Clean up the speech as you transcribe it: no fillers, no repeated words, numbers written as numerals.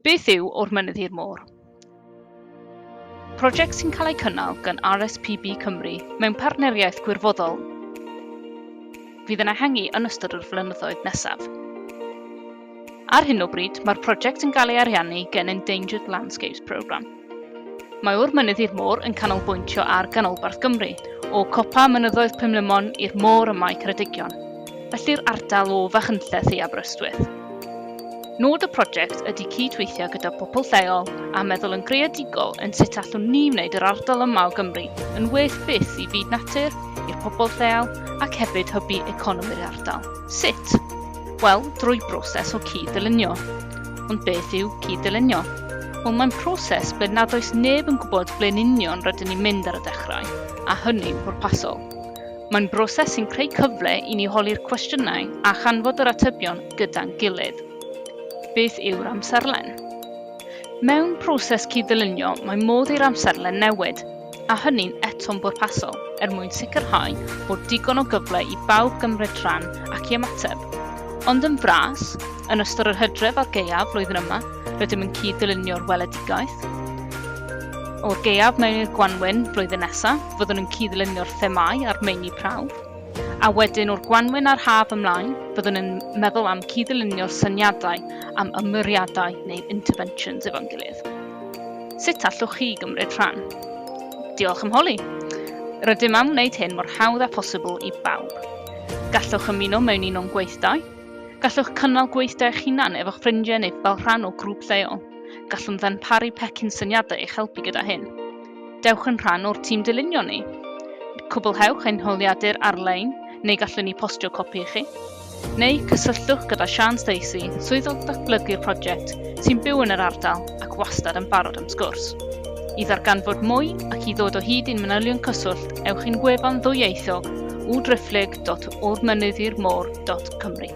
Beth yw O'r Mynydd i'r Môr? Prosiect sy'n cael ei cynnal gan RSPB Cymru mewn partneriaeth gwirfoddol fydd yn ehangu yn ystod yr flynyddoedd nesaf. Ar hyn o bryd, mae'r prosiect yn cael ei ariannu gen Endangered Landscapes Programme. Mae O'r Mynydd i'r Môr yn canolbwyntio ar ganolbarth Gymru, o copa mynyddoedd Pumlumon i'r môr ym Mae Ceredigion, felly'r ardal o Fachynlleth i Aberystwyth. Nod y prosiect ydy cyd-weithio gyda pobl lleol a meddwl yn greadigol yn sut allwn ni wneud yr ardal yma o Gymru yn well byth i fyd natur, i'r pobl lleol ac hefyd hybu economi'r ardal. Sut? Wel, drwy broses o cyd-ddylunio. Ond beth yw cyd-ddylunio? Wel, mae'n proses ble nad oes neb yn gwybod ble'n union rydyn ni'n mynd ar y dechrau, a hynny'n bwrpasol. Mae'n broses sy'n creu cyfle i ni holi'r cwestiynau a chanfod yr atebion gyda'n gilydd. Beth yw'r amserlen? Mewn proses cyd-ddylunio, mae modd i'r amserlen newid, a hynny'n eto'n bwrpasol, er mwyn sicrhau bod digon o gyfle i bawb gymryd rhan ac i ymateb. Ond yn fras, yn ystod yr hydref a'r gaeaf flwyddyn yma, rydym yn cyd-ddylunio'r weledigaeth. O'r gaeaf mewn i'r gwanwyn flwyddyn nesaf, fyddwn yn cyd-ddylunio'r themâu a'r meini prawf. A wedyn o'r gwanwyn a'r haf ymlaen, byddwn yn meddwl am cyd-ddylunio'r syniadau am ymyriadau neu interventions efo'n gilydd. Sut allwch chi gymryd rhan? Diolch am holi! Rydym am wneud hyn mor hawdd â phosibl i bawb. Gallwch ymuno mewn un o'n gweithdai. Gallwch cynnal gweithdai eich hunan efo'ch ffrindiau neu fel rhan o grŵp lleol. Gallwn ddarparu pecyn syniadau i'ch helpu gyda hyn. Dewch yn rhan o'r tîm dylunio ni. Cwblhewch ein holiadur ar-lein neu gallwn ni postio copi i chi. Neu cysylltwch gyda Siân Stacey, swyddog datblygu'r prosiect, sy'n byw yn yr ardal ac wastad yn barod am sgwrs. I ddarganfod mwy ac i ddod o hyd i'n manylion cyswllt, ewch i'n gwefan ddwyieithog www.ormynyddhirmôr.cymru.